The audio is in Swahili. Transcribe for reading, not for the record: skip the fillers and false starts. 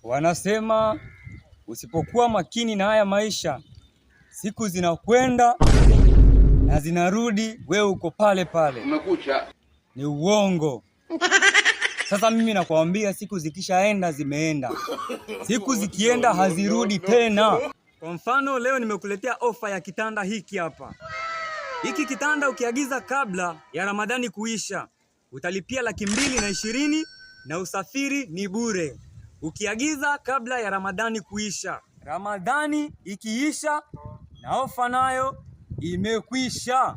Wanasema usipokuwa makini na haya maisha, siku zinakwenda na zinarudi, wewe uko pale pale. Umekucha. Ni uongo. Sasa mimi nakwambia, siku zikishaenda zimeenda, siku zikienda hazirudi tena. Kwa mfano leo nimekuletea ofa ya kitanda hiki hapa. Hiki kitanda ukiagiza kabla ya Ramadhani kuisha utalipia 220,000 na usafiri ni bure. Ukiagiza kabla ya Ramadhani kuisha, Ramadhani ikiisha na ofa nayo imekwisha.